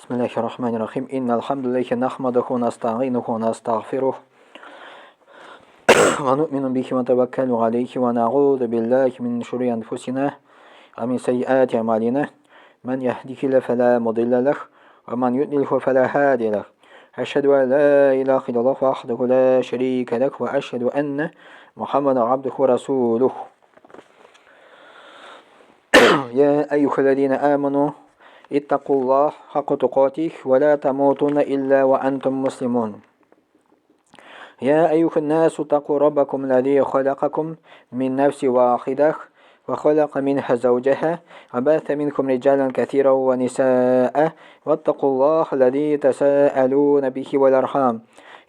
Бисмиллахи рахмани рахим. Инна алхамдулиллахи нахмадуху ва настаинуху ва настагъфирух. Ва нуъмину бихи ва натаваккалу алейхи ва наъуду биллахи мин шурури анфусина ва мин сайиати амалина. Ман яхдихилла фала мудилла лах ва ман юдлилху фала хадия лах. Ашхаду ан ла илаха иллаллах вахдаху ла шарика лах ва ашхаду анна Мухаммадан абдуху ва расулух. يا أيها الذين آمنوا اتقوا الله حق تقاته ولا تموتن إلا وأنتم مسلمون. يا أيها الناس اتقوا ربكم الذي خلقكم من نفس واحدة وخلق منها زوجها وبث منكم رجالا كثيرا ونساء واتقوا الله الذي تساءلون به والأرحام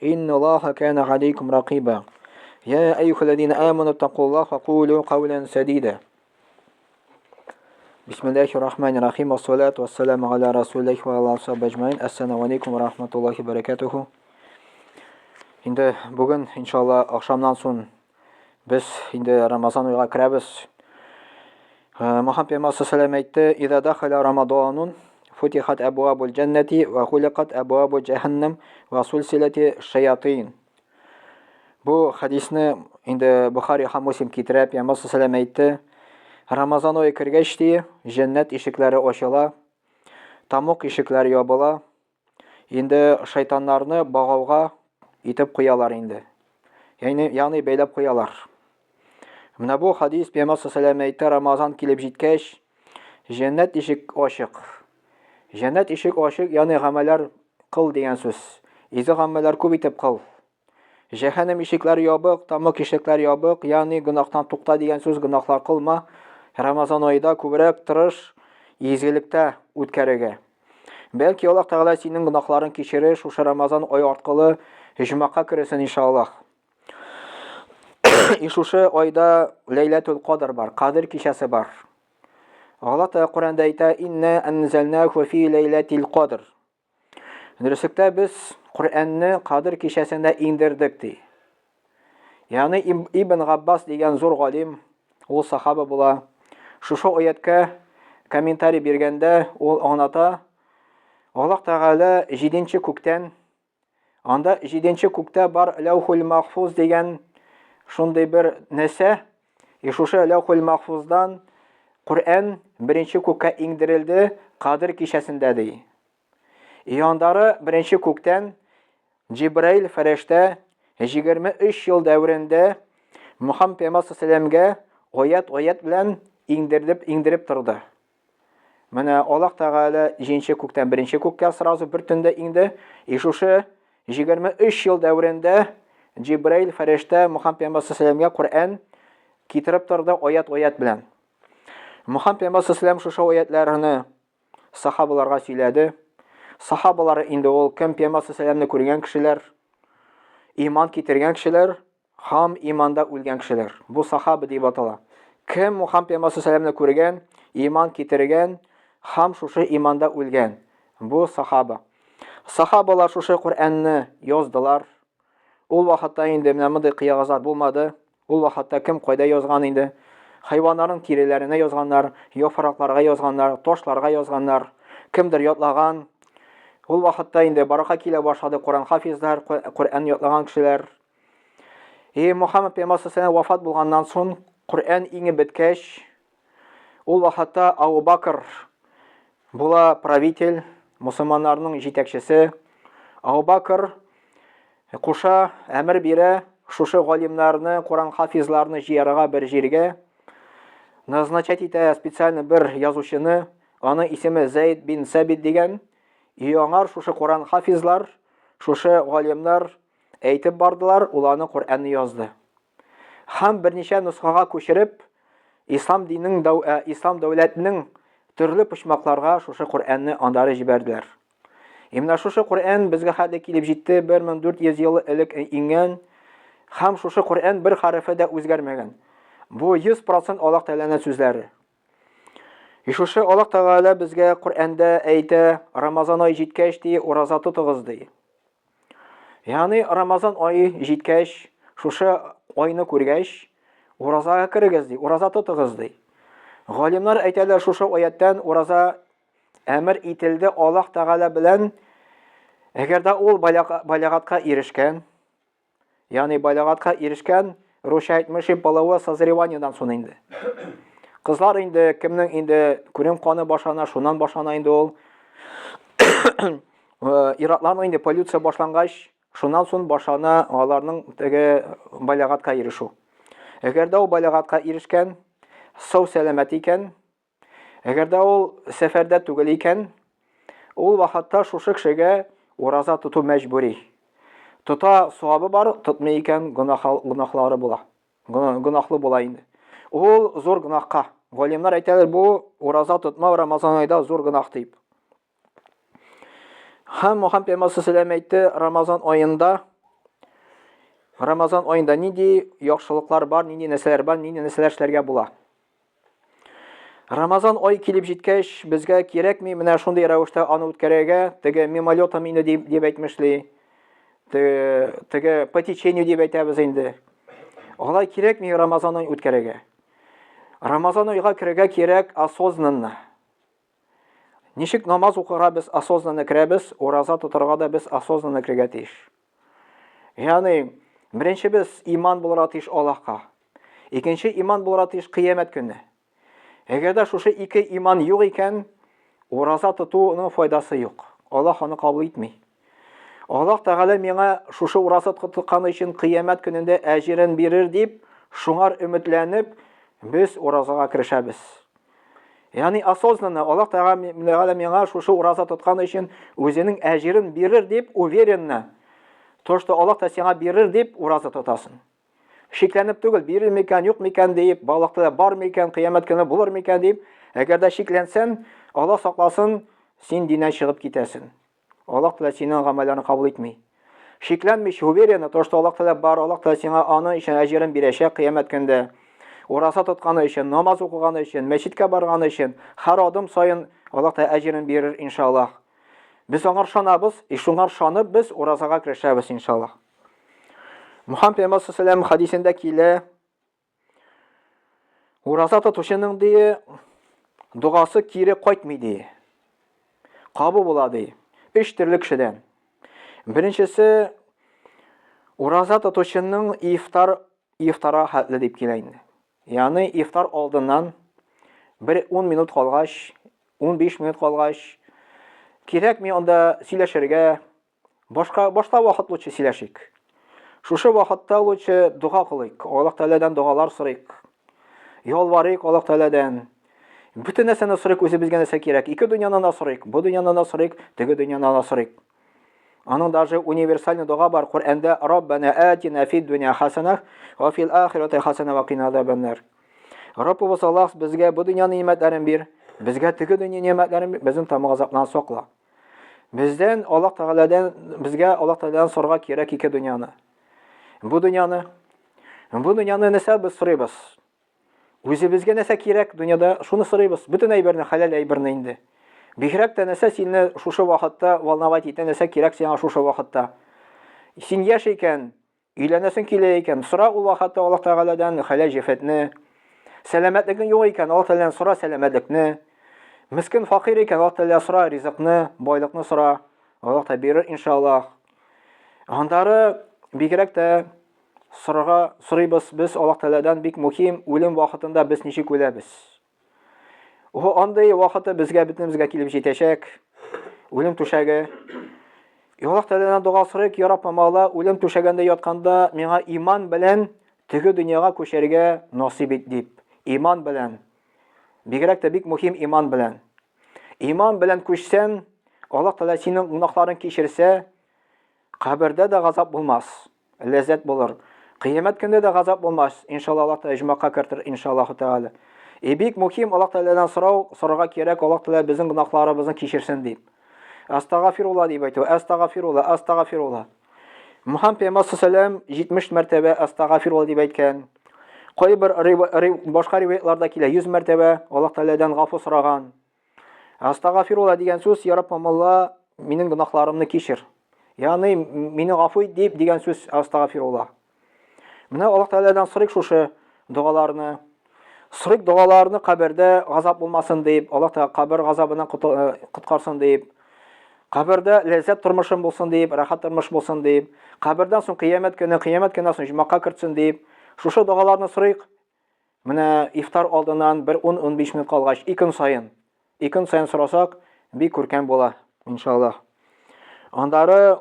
إن الله كان عليكم رقيبا. يا أيها الذين آمنوا اتقوا الله وقولوا قولا سديدا. بسم الله الرحمن الرحيم والصلاة والسلام على رسول الله وعلى آله أجمعين. Ассаламу алейкум ва рахматуллахи баракатуху. Инде бүген, иншалла, ахшамнан соң без инде Рамазан айга керәбез. Мөхәммәд пәйгамбәр саллаллаху әйтте: "Иза дахаля Рамаданун футихат абвабул җаннати ва хуликат абвабу җәһәннәм ва сулсилати шаятин." Бу хадисне инде Бухари һәм Муслим китерә, пәйгамбәр саллаллаху әйтте: Рамазан ае кергәч ди, җәннәт ишекләре ачыла, тамук ишекләре ябыла. Инде шайтаннарны багауга итеп куялар инде. Ягъни, ягъни бәйләп куялар. Менә бу хадис пәйгамбәр саллаллаху әйтте, Рамазан килеп җиткәч, җәннәт ишек ачык. Җәннәт ишек ачык, ягъни гамәлләр кыл дигән сүз. Изге гамәлләр күп итеп кыл. Җәһәннәм ишекләре ябык, тамак ишекләре ябык, ягъни гөнаһтан тукта дигән сүз, гөнаһлар кылма. Рамазан аенда күбрәк тырыш изгелектә үткәрергә. Бәлки Аллаһ Тәгалә синең гөнаһларын кичерер, шушы Рамазан ае аркылы җомакка керерсең иншаллаһ. И шушы айда Ләйләтул Кадр бар, Кадр кичәсе бар. Аллаһ Тәгалә Коръәндә әйтә: "Инна анзалнаху фи ләйләтил кадр." Дөреслектә без Коръәнне Кадер кичәсендә иңдердек ди. Ягъни Ибн Габбас дигән зур галим, ул сахаба була. Шушы аяткә комментарий биргәндә ул аңлата, Аллаһ Тәгалә җиденче күктән Анда җиденче күктә бар Ләүхул Махфуз дигән шундый бер нәрсә. И шушы Ләүхул Махфуздан Коръән беренче күккә иңдерелде Кадер кичәсендә ди. И андары беренче күктән Җибраил фәрештә 23 ел дәверендә Мухаммад пәйгамбәр саллаллаху аят-аят белән иңдереп иңдереп торды. Менә Аллаһ Тәгалә җиденче күктән беренче күккә сразу бер төндә иңде. И шушы 23 ел дәверендә Җибраил фәрештә Мухаммад пәйгамбәр саллаллаху Коръән китереп торды аят-аят белән. Мухаммад пәйгамбәр саллаллаху шушы аятларны сахабаларга сөйләде. Сахабалар инде ул кем пәйгамбәр саллаллаху күргән кешеләр, иман китергән кешеләр, Хам иманда үлгән кешеләр. Бу сахаба дип атала. Кем Мухаммад пәйгамбәр саллаллаху күргән, иман китергән, хам шушы иманда үлгән. Бу сахаба. Сахабалар шушы Коръәнне яздылар. Ул вакытта инде менә мондый кыягазлар булмады. Ул вакытта кем кайда язган инде? Хайваннарның тиреләренә язганнар, яфракларга язганнар, ташларга язганнар. Кемдер ятлаган. Ул вакытта инде барака килә башлады Коръән хафизлар, Коръән ятлаган кешеләр. И Мухаммад пәйгамбәр саллаллаху вафат булганнан соң, Коръән иңеп беткәч, ул вакытта Абу Бакр була правитель, мусульманнарның җитәкчесе. Абу Бакр куша, әмер бирә, шушы галимнарны, Коръән хафизларны җыярга бер җиргә. Назначать итә специально бер язучыны, аны исеме Зәйд бин Сәбит дигән. И аңар шушы Коръән хафизлар, шушы галимнар Әйтеп бардылар, ул аны Коръәнне язды. Һәм берничә носхага күчереп, ислам динең, ә, ислам дәүләтенең төрле почмакларга шушы Коръәнне андары җибәрделәр. И менә шушы Коръән безгә хәтле килеп җитте 1400 ел элек иңгән һәм шушы Коръән бер хәрефе дә үзгәрмәгән. Бу 100% Аллаһ Тәгаләнең сүзләре. И шушы Аллаһ Тәгалә безгә Коръәндә әйтә, Рамазан ае җиткәч ди, ураза тотыгыз ди. Ягъни Рамазан ае җиткәч, шушы айны күргәч, уразага керегез ди, ураза тотыгыз ди. Галимнәр әйтәләр, шушы аяттән ураза Әмер ителде Аллаһ Тәгалә белән, әгәр дә ул балягатка ирешкән, ягъни балягатка ирешкән, русча әйтмешли, половое созреваниедан соң инде. Кызлар инде кемнең инде күрем каны башлана, шуннан башлана инде ул. Иратларның инде полюция башлангач, шуннан соң башлана аларның теге балягатка ирешү. Әгәр дә ул балягатка ирешкән, сау сәламәт икән, Әгәр дә ул сәфәрдә түгел икән, ул вакытта шушы кешегә ураза тоту мәҗбүри. Тота савабы бар, тотмый икән, гөнаһлары була. Гөнаһлы була инде. Ул зур гөнаһка. Галимнәр әйтәләр, бу ураза тотмау Рамазан айда зур гөнаһ дип. Һәм Мухаммед пәйгамбәр саллаллаху әйтте, Рамазан аенда Рамазан аенда нинди яхшылыклар бар, нинди нәрсәләр бар, нинди нәрсәләр эшләргә була. Рамазан ай килеп җиткәч, безгә кирәкми менә шундый рәвештә аны үткәрергә, теге мимолетом инде дип, дип әйтмешли, теге, теге по течению дип әйтәбез инде. Алай кирәкми Рамазан ай үткәрергә. Рамазан айга керергә кирәк осознанно. Ничек намаз укырга без осознанно керәбез, ураза тотарга да без осознанно керергә тиеш. Ягъни, беренче без иман булырга тиеш Аллаһка. Икенче иман булырга тиеш кыямәт көне. Әгәр дә шушы ике иман юк икән, ураза тотуның файдасы юк. Аллаһ аны кабул итми. Аллаһ Тәгалә миңа шушы ураза тоткан өчен кыямәт көнендә әҗерен бирер дип, шуңар өметләнеп, без уразага керешәбез. Ягъни осознанно Аллаһ Тәгалә миңа шушы ураза тоткан өчен үзенең әҗерен бирер дип уверенно, то, что Аллаһ та сиңа бирер дип ураза тотасың. Шикләнеп түгел, бирер микән, юк микән дип, Аллаһ Тәгалә бар микән, кыямәт көне булыр микән дип, әгәр дә шикләнсән, Аллаһ сакласын, син диннән чыгып китәсең. Аллаһ Тәгалә синең гамәлләрне кабул итми. Шикләнмичә, уверенно, то, что Аллаһ Тәгалә бар, Аллаһ Тәгалә сиңа аны өчен әҗерен бирәчәк кыямәт көндә. Ураза тотканы өчен, намаз укыганы өчен, мәчеткә барганы өчен, һәр адым саен Аллаһ Тәгалә әҗерен бирер, иншаллаһ. Без аңар ышанабыз, и шуңар ышанып без уразага керешәбез, иншаллаһ. Мухаммед пәйгамбәр саллаллаху алейһи хәдисендә килә, Ураза тотучының ди догасы кире кайтмый ди. Кабул була ди. Өч төрле кешедән. Беренчесе ураза тотучының ифтар ифтара хәтле дип килә инде. Ягъни ифтар алдыннан бер 10 минут калгач, 15 минут калгач, кирәкми анда сөйләшергә, Башка башта вакыт лучше сөйләшик. Шушы вакытта лучше дога кылыйк. Аллаһ Тәгаләдән догалар сорыйк. Ялварыйк Аллаһ Тәгаләдән. Бөтен нәрсәне сорыйк, үзебезгә нәрсә кирәк. Ике дөньяны да сорыйк. Бу дөньяны да сорыйк, теге дөньяны да сорыйк. Аның даже универсальный дога бар Коръәндә Раббана атина фид дөнья хасана ва фил ахирати хасана ва кина азабаннар. Раббыбыз Аллаһ безгә бу дөнья нимәтләрен бир, безгә теге дөнья нимәтләрен бир, безне тамак азаплардан сакла. Бездән Аллаһ Тәгаләдән безгә Аллаһ Тәгаләдән сорарга кирәк ике дөньяны. Бу дөньяны бу дөньяны нәрсә без сорыйбыз? Үзебезгә нәрсә кирәк дөньяда, шуны сорыйбыз. Бөтен әйберне, хәләл әйберне инде. Бигрәк тә нәрсә сине шушы вакытта волновать итә, нәрсә кирәк сиңа шушы вакытта. Син яшь икән, Өйләнәсең килә икән, сора ул вакытта Аллаһ Тәгаләдән хәләл җефетне. Сәламәтлекнең юк икән, Аллаһ Тәгаләдән сора сәламәтлекне. Мискин факир икән, Аллаһ Тәгалә сора ризыкны, байлыкны сора. Аллаһ та бирер иншаллаһ. Андары бигрәк тә сорарга сорыйбыз без Аллаһ Тәгаләдән бик мөһим, үлем вакытында без ничек үләбез. О, андый вакыты безгә бөтенебезгә килеп җитәчәк. Үлем түшәге. Аллаһ Тәгаләдән дога сорыйк, я Раббым Алла, үлем түшәгендә ятканда миңа иман белән теге дөньяга күчәргә насыйп ит дип. Иман белән. Бигрәк тә бик мөһим иман белән. Иман белән күчсәң, Аллаһ Тәгалә синең гөнаһларың кичерсә, кабердә дә газап булмас. Ләззәт булыр. Кыямәт көндә дә газап булмас. Иншалла Аллаһ Тәгалә җомакка кертер, иншаллаһу Тәгалә. И бик мөһим Аллаһ Тәгаләдән сорау, сорарга кирәк, Аллаһ Тәгалә безнең гөнаһларыбызны кичерсен дип. Астагафирулла дип әйтү, астагафирулла, астагафирулла. Мухаммед пәйгамбәр саллаллаху 70 мәртәбә астагафирулла дип әйткән. Кайбер башка риваятларда килә 100 мәртәбә Аллаһ Тәгаләдән гафу сораган. Астагафирулла дигән сүз, я Раббым Алла, минем гөнаһларымны кичер. Ягъни мине гафу ит дип дигән сүз астагафирулла. Менә Аллаһ Тәгаләдән сорыйк шушы догаларны. Сорыйк догаларны кабердә газап булмасын дип, Аллаһ Тәгалә кабер газабыннан э, коткарсын дип, кабердә ләззәт тормышым булсын дип, рәхәт тормыш булсын дип, кабердән соң кыямәт көне, кыямәт көненнән соң җомакка кертсен дип, шушы догаларны сорыйк. Менә ифтар алдыннан бер 10-15 минут калгач, ике көн саен, ике көн саен сорасак, бик күркәм була, иншаллаһ. Аннары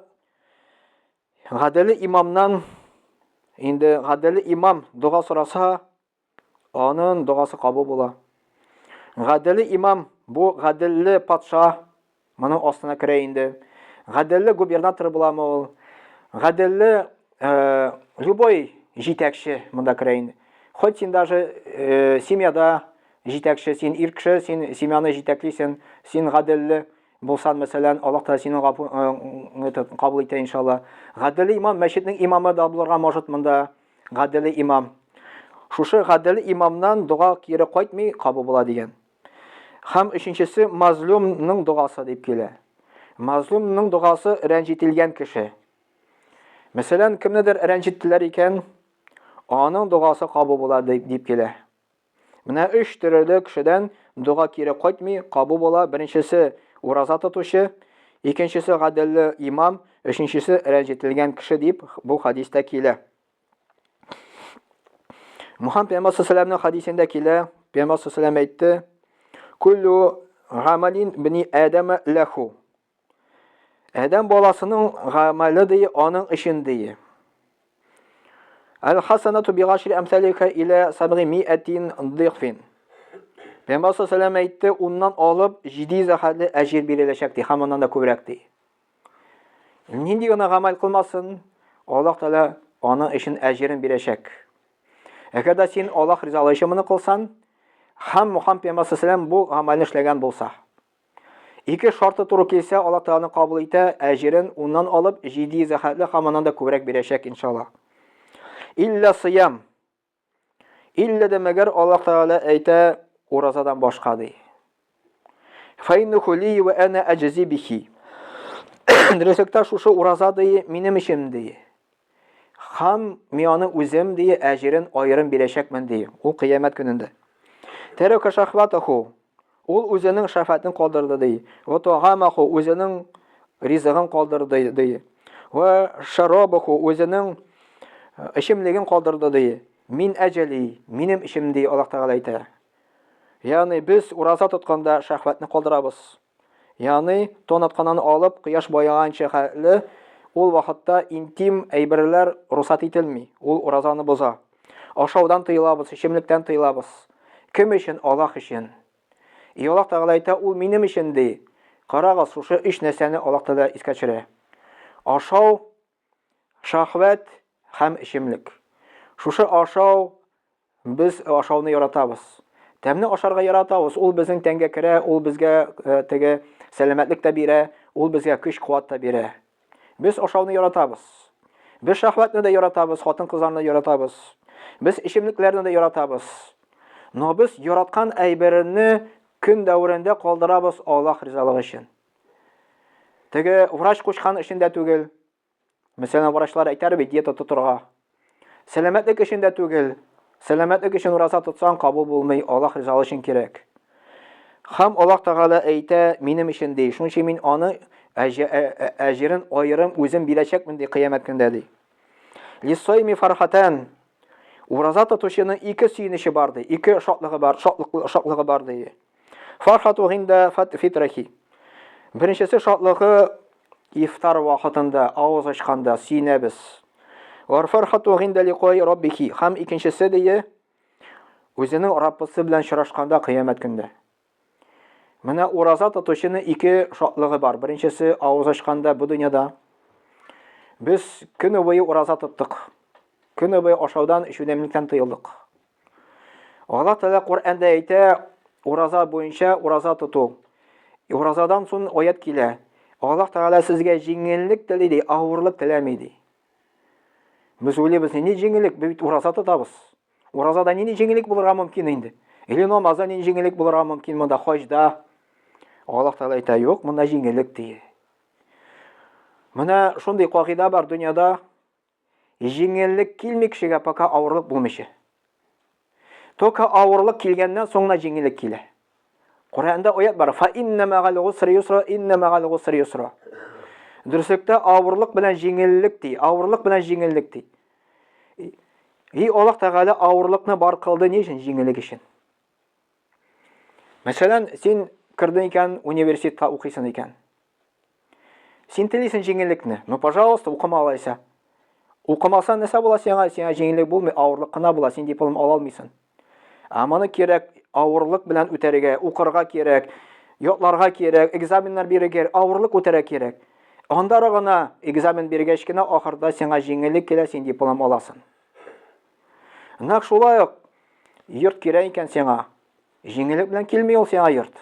гаделе имамнан инде гаделе имам дога сораса, Аның догасы кабул була. Гаделле имам бу гаделле патша, моның астына керә инде. Гаделле губернатор буламы ул? Гаделле э, любой җитәкче монда керә инде. Хоть син даже э, семьяда җитәкче, син ир кеше, син семьяны җитәклисең, син гаделле булсан, мәсәлән, Аллаһ Тәгалә сине э, кабул итә иншалла. Гаделле имам мәчетнең имамы да булырга может монда. Гаделе имам. Шушы гаделе имамнан дога кире кайтмый, кабул була дигән. Һәм өченчесе мазлумның догасы дип килә. Мазлумның догасы рәнҗетелгән кеше. Мәсәлән, кемнедер рәнҗеттеләр икән, аның догасы кабул була дип килә. Менә өч төрле кешедән дога кире кайтмый, кабул була. Беренчесе ураза тотучы, икенчесе гаделле имам, өченчесе рәнҗетелгән кеше дип бу хадистә килә. Мухаммад пәйгамбәр саллаллаху хадисендә килә, пәйгамбәр саллаллаху әйтте: "Куллу гамалин бни адама лаху". Адәм баласының гамәле ди, аның өчен ди. Әл-хасанату бигашри әмсалиха илә сабги миәтин дыйфин. Пәйгамбәр саллаллаху әйтте, уннан алып 700 хәтле әҗир биреләчәк ди, һәм аннан да күбрәк ди. Нинди генә гамәл кылмасын, Аллаһ Тәгалә аның өчен әҗирен бирәчәк. Әгәр дә син Аллаһ ризалыгы өчен моны кылсан, һәм Мухаммад пәйгамбәр саллаллаху бу гамәлне эшләгән булса, Ике шарты туры килсә, Аллаһ Тәгаләне кабул итә, әҗерен уннан алып 700 хәтле һәм аннан да күбрәк бирәчәк, иншалла. Илля сыям. Илля дә мәгәр Аллаһ Тәгалә әйтә, уразадан башка ди. Фәйнуху ли вә әнә әҗзи бихи. Дөреслектә шушы ураза ди, минем өчен ди. Хам мин аны үзем ди, әҗерен аерым бирәчәкмен ди. Ул кыямәт көнендә. Тәрәкә шахватаху. Ул үзенең шәфәтен калдырды ди. Ва тагамаху үзенең ризыгын калдырды ди. Ва шарабаху үзенең э, эчемлеген калдырды ди. Мин әҗәли, минем эчем ди Аллаһ Тәгалә әйтә. Ягъни без ураза тотканда шәһвәтне калдырабыз. Ягъни тон атканнан алып кояш баеганча хәтле ул вакытта интим әйберләр русат ителми. Ул уразаны боза. Ашаудан тыелабыз, эчемлектән тыелабыз. Кем өчен? Аллаһ өчен. И Аллаһ Тәгалә әйтә, ул минем өчен ди. Карагыз, шушы өч нәрсәне Аллаһ Тәгалә искә төшерә. Ашау, шахвәт һәм эчемлек. Шушы ашау Без ашауны яратабыз. Тәмне ашарга яратабыз. Ул безнең тәнгә керә, ул безгә э, теге сәламәтлек тә бирә, ул безгә көч-куәт тә бирә. Без ашауны яратабыз. Без шәһвәтне дә яратабыз, хатын-кызларны яратабыз. Без эчемлекләрне дә яратабыз. Но без яраткан әйберне көн дәверендә калдырабыз Аллаһ ризалыгы өчен. Теге врач кушкан өчен дә түгел, Мәсәлән, врачлар әйтәр бит диета тотырга. Сәламәтлек өчен дә түгел. Сәламәтлек өчен ураза тотсаң, кабул булмый, Аллаһ ризалыгы өчен кирәк. Һәм Аллаһ Тәгалә әйтә, минем өчен ди. Шуның өчен мин аны әҗерен аерым үзем бирәчәкмен ди кыямәт көндә ди. Лисойми фархатан. Ураза тотучының ике сөенече бар ди, ике шатлыгы бар, шатлыгы бар ди. Фархату гинда фитрахи. Беренчесе шатлыгы ифтар вакытында, авыз ачканда сөенәбез. Вар фархату гинда ликой раббихи. Һәм икенчесе дие үзенең Раббысы белән очрашканда кыямәт көндә. Менә ураза тотучының ике шатлыгы бар. Беренчесе авыз ачканда бу дөньяда. Без көне буе ураза тоттык. Көне буе ашаудан, эчүдән тыелдык. Аллаһ Тәгалә Коръәндә әйтә, ураза буенча ураза тоту. Уразадан соң аят килә. Аллаһ Тәгалә сезгә җиңеллек тели ди, авырлык теләми ди. Без уйлыйбыз, нинди җиңеллек? Без бит ураза тотабыз. Уразада нинди җиңеллек булырга мөмкин инде? Или намазда нинди җиңеллек булырга мөмкин монда хаҗда? Аллаһ Тәгалә әйтә, юк, монда җиңеллек ди. Менә шундый кагыйдә бар дөньяда, Җиңеллек килми кешегә, пока авырлык булмыйча. Только авырлык килгәннән соң гына җиңеллек килә. Коръәндә аят бар. Фа инна мәгал гусри юсра, инна мәгал гусри юсра. Дөреслектә авырлык белән җиңеллек ди, авырлык белән җиңеллек ди. И Аллаһ Тәгалә авырлыкны бар кылды ни өчен? Җиңеллек өчен. Мәсәлән, син кердең икән, университетка укыйсың икән. Син телисең җиңеллекне. Ну, пожалуйста, укыма алайса. Укымасаң нәрсә була сиңа? Сиңа җиңеллек булмый, авырлык кына була, син диплом ала алмыйсың. Ә моны кирәк авырлык белән үтәргә, укырга кирәк, ятларга кирәк, экзаменнар бирергә кирәк, авырлык үтәргә кирәк. Андары гына экзамен биргәч кенә ахырда сиңа җиңеллек килә, син диплом аласың. Нәкъ шулай ук йорт кирәк икән сиңа. Җиңеллек белән килми ул сиңа йорт.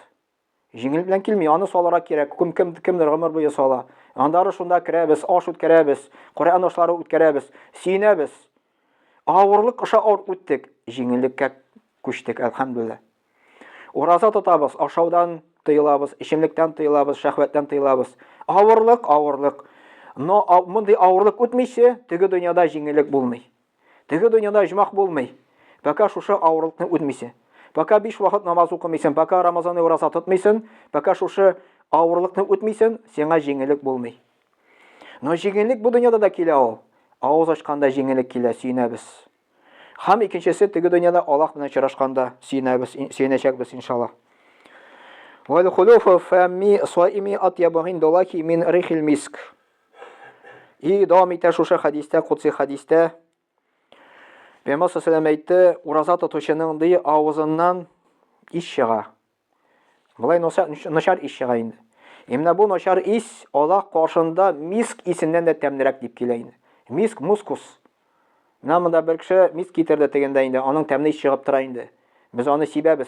Җиңел белән килми, аны салырга кирәк. Кем кем кемдер гомер буе сала. Аннары шунда керәбез, аш үткәрәбез, Коръән ашлары үткәрәбез, сөенәбез. Авырлык аша авыр үттек, җиңеллеккә күчтек, әлхәмдүлилләһ. Ураза тотабыз, ашаудан тыелабыз, эчемлектән тыелабыз, шәһвәттән тыелабыз. Авырлык, авырлык. Но мондый авырлык үтмичә, теге дөньяда җиңеллек булмый. Теге дөньяда оҗмах булмый. Пока шушы авырлыкны үтмисең. Пока биш вакыт намаз укымыйсың, пока Рамазан ураза тотмыйсың, пока шушы авырлыкны үтмисең, сиңа җиңеллек булмый. Но җиңеллек бу дөньяда да килә ул. Авыз ачканда җиңеллек килә, сөенәбез. Һәм икенчесе теге дөньяда Аллаһ белән очрашканда сөенәбез, сөенәчәкбез иншаллаһ. Вал хулуфу фами саими атьябу индаллахи мин рихил миск. И дәвам итә шушы хәдистә, кудси хәдистә. Пәйгамбәр саллаллаху әйтте, ураза тотучының ди авызыннан ис чыга. Болай начар ис чыга инде. И менә бу начар ис Аллаһ каршында миск исеннән дә тәмлерәк дип килә инде. Миск, мускус. Менә монда бер кеше миск китерде дигәндә инде, аның тәмле ис чыгып тора инде. Без аны сибәбез.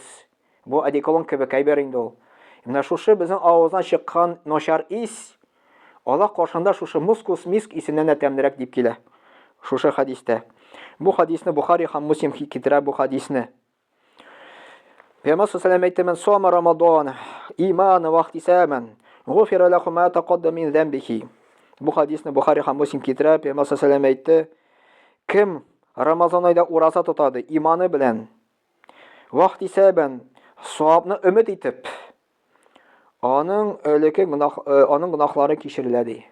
Бу одеколон кебек әйбер инде ул. Менә шушы безнең авыздан чыккан начар ис Аллаһ каршында шушы мускус миск исеннән дә тәмлерәк дип килә. Шушы хәдистә. Бу хәдисне Бухари һәм Муслим китерә бу хәдисне. Пәйгамбәр саллаллаху әйтте, "Мен сома Рамадан иман ва ихтисабан, гуфира лаху ма тақаддам мин замбихи." Бу хәдисне Бухари һәм Муслим китерә. Пәйгамбәр саллаллаху әйтте, кем Рамазан айда ураза тотады иманы белән, Вахтисәбән, савапны өмет итеп, аның элекке гөнаһ, э, аның гөнаһлары кичерелә ди.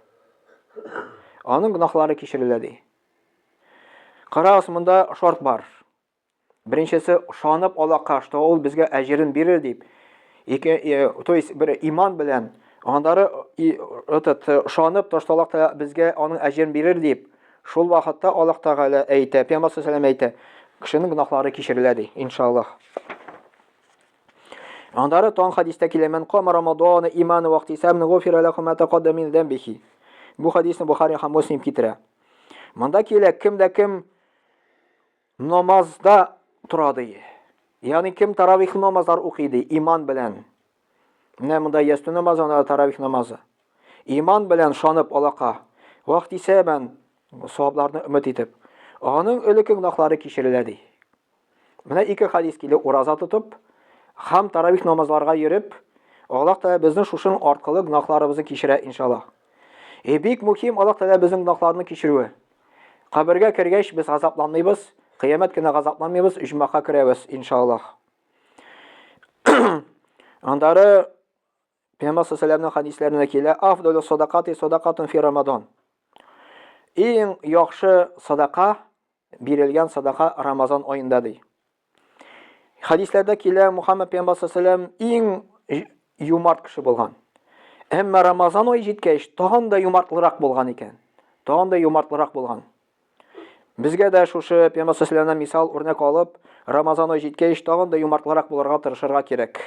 Аның гөнаһлары кичерелә ди. Карагыз, монда шарт бар. Беренчесе ышанып Аллаһка, что ул безгә әҗерен бирер дип. Ике, э, то есть бер иман белән, аннары этот э, ышанып, то что Аллаһ Тәгалә безгә аның әҗерен бирер дип, Шул вакытта Аллаһ Тәгалә әйтә, Пәйгамбәр саллаллаху әйтә, кешенең гөнаһлары кичерелә ди, иншаллаһ. Аннары тон хадистә килә, "Ман кама Рамадана имана ва ихтисабан гуфира лаху ма тақаддама мин замбихи." Бу хадисне Бухари һәм Муслим китерә. Монда килә, кем дә кем намазда тора ди. Ягъни кем таравих намазлар укый ди, иман белән. Менә монда ястү намазы, анда таравих намазы. Иман белән шанып Аллаһка, вахтисәбән савапларны өмет итеп, аның элекке гөнаһлары кичерелә ди. Менә ике хадис килде, ураза тотып һәм таравих намазларга йөреп, Аллаһ Тәгалә безнең шушының аркылы гөнаһларыбызны кичерә иншаллаһ. И бик мөһим Аллаһ Тәгалә безнең гөнаһларны кичерүе. Кабергә кергәч без газапланмыйбыз, кыямәт көне газапланмыйбыз, оҗмахка керәбез, иншаллаһ. Андары Пәйгамбәр саллаллаху хәдисләрендә килә, афдалу садакати садакатун фи Рамадан. Иң яхшы садака бирелгән садака Рамазан аенда ди. Хәдисләрдә килә, Мухаммад пәйгамбәр саллаллаху иң юмарт кеше булган. Әмма Рамазан ае җиткәч, тагын да юмартлырак булган икән. Тагын да юмартлырак булган. Безгә дә шушы Пәйгамбәр саллаллаху мисал үрнәк алып, Рамазан ае җиткәч, тагын да юмартлырак булырга тырышырга кирәк.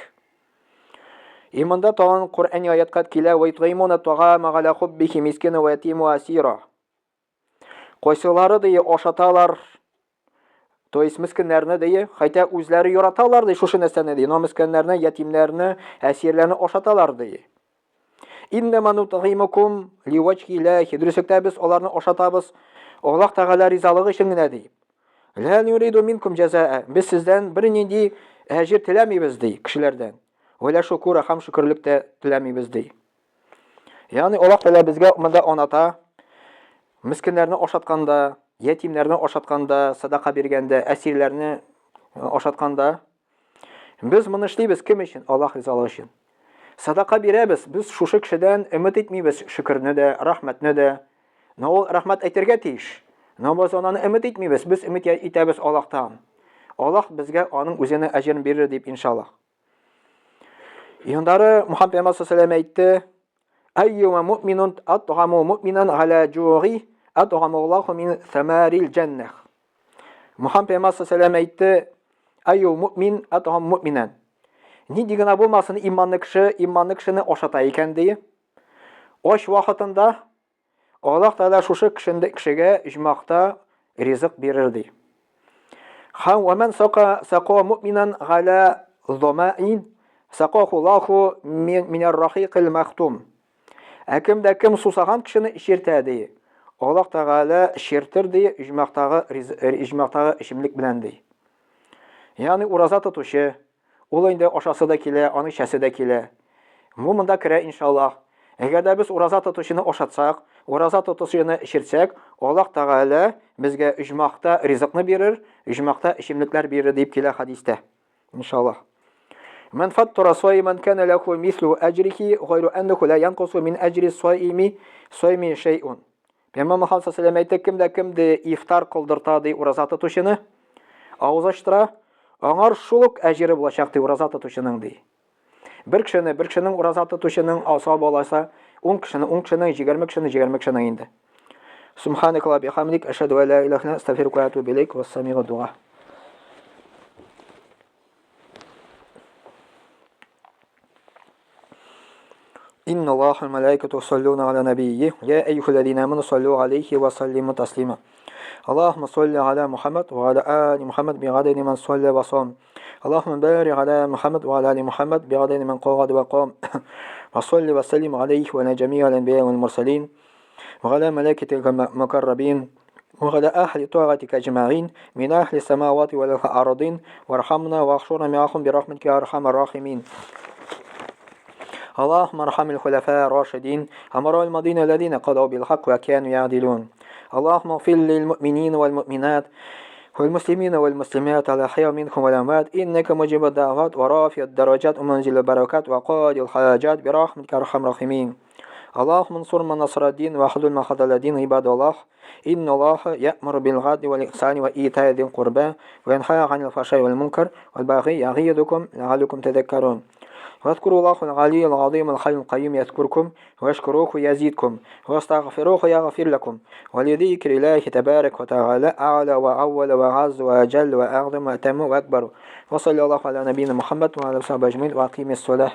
И монда тагын Коръәни аятка килә, "Ва ютгыймуна тагама галя хуббихи мискина ва ятима ва асира". Кайсылары ди ашаталар, то есть мискиннәрне ди, хәтта үзләре яраталар ди шушы нәрсәне ди, но мискиннәрне, ятимнәрне, әсирләрне ашаталар ди. Иннама нутгыймукум ливаҗхи лахи. Дөреслектә без аларны ашатабыз Аллаһ Тәгалә ризалыгы өчен генә ди. Ла нуриду минкум җәзаа. Без сездән бернинди әҗер теләмибез ди кешеләрдән. Вәлә шукура һәм шөкерлек тә теләмибез ди. Ягъни Аллаһ Тәгалә безгә монда аната, мескеннәрне ашатканда, ятимнәрне ашатканда, садака биргәндә, әсирләрне ашатканда. Без моны эшлибез кем өчен? Аллаһ ризалыгы өчен. Садака бирәбез, без шушы кешедән өмет итмибез шөкерне дә, рәхмәтне дә. Но ул рәхмәт әйтергә тиеш. Но без ананы өмет итмибез, без өмет итәбез Аллаһтан. Аллаһ безгә аның үзенә әҗерен бирер дип иншаллаһ. Индары Мухаммад пәйгамбәр саллаллаху әйтте, Әйюма муъминун атгаму муъминан аля җуги атгаму Аллаху мин самарил җәннәх. Мухаммад пәйгамбәр саллаллаху әйтте, Әйю муъмин атгам муъминан. Нинди генә булмасын иманлы кеше, иманлы кешене ашата икән ди. Ач вакытында Аллаһ Тәгалә шушы кешендә кешегә иҗмахта ризык бирер ди. Һәм вәмән сака сака муъминан галя замаин сакаху Аллаху минәр рахикил махтум. Ә кем дә кем сусаган кешене эчертә ди. Аллаһ Тәгалә эчертер ди иҗмахтагы иҗмахтагы эчемлек белән ди. Ягъни ураза тотучы Ул инде ашасы да килә, аның эчәсе дә килә. Бу монда керә, иншаллаһ. Әгәр дә без ураза тотучыны ашатсак, ураза тотучыны эчертсәк, Аллаһ Тәгалә безгә оҗмахта ризыкны бирер, оҗмахта эчемлекләр бирер дип килә хәдистә. Иншаллаһ. Ман фаттара саиман кана лаху мислу аҗрихи гайру аннаху ла янкусу мин аҗри саими саими шәйун. Пәйгамбәр Мөхәммәд саллаллаху алейһи әйтте, кем дә кем ди ифтар кылдырта ди ураза тотучыны, авыз ачтыра, аңар шул ук әҗере булачак ди ураза тотучының ди. Бер кешене, бер кешенең ураза тотучының савабы алайса, 10 кешене, 10 кешенең, 20 кешене, 20 кешенең инде. Субханакалла бихамдик, ашһаду ла илаһа илля астагфирука ва атубу илейк, вассамигу дуа. إن الله الملائكة يصلون على نبيه يا أيها الذين آمنوا صلوا عليه وسلموا تسليما اللهم صل على محمد وعلى آل محمد بعدد من صلى وصام اللهم بارك على محمد وعلى آل محمد بعدد من قعد وقام وصل وسلم عليه وعلى جميع الأنبياء والمرسلين وعلى ملائكتك المقربين وعلى أهل طاعتك أجمعين من أهل السماوات والأرضين وارحمنا واحشرنا معهم برحمتك يا أرحم الراحمين اللهم ارحم الخلفاء الراشدين أمراء المدينة الذين قضوا بالحق وكانوا يعدلون اللهم اغفر للمؤمنين والمؤمنات والمسلمين والمسلمات على الأحياء منكم والأموات إنك مجيب الدعوات ورافع الدرجات ومنزل البركات وقاضي الحاجات برحمتك أرحم الراحمين اللهم انصر من نصر الدين وخذل من خذل الدين عباد الله إن الله يأمر بالعدل والإحسان وإيتاء ذي القربى وينهى عن الفحشاء والمنكر والبغي يعظكم لعلكم تذكرون واذكروا الله العلي العظيم الحي القيوم يذكركم واشكروه يزيدكم واستغفروه يغفر لكم ولذكر الله تبارك وتعالى أعلى وأول وأعز وأجل وأعظم وأتم وأكبر وصلى الله على نبينا محمد وعلى آله وصحبه أجمعين وأقيم الصلاة.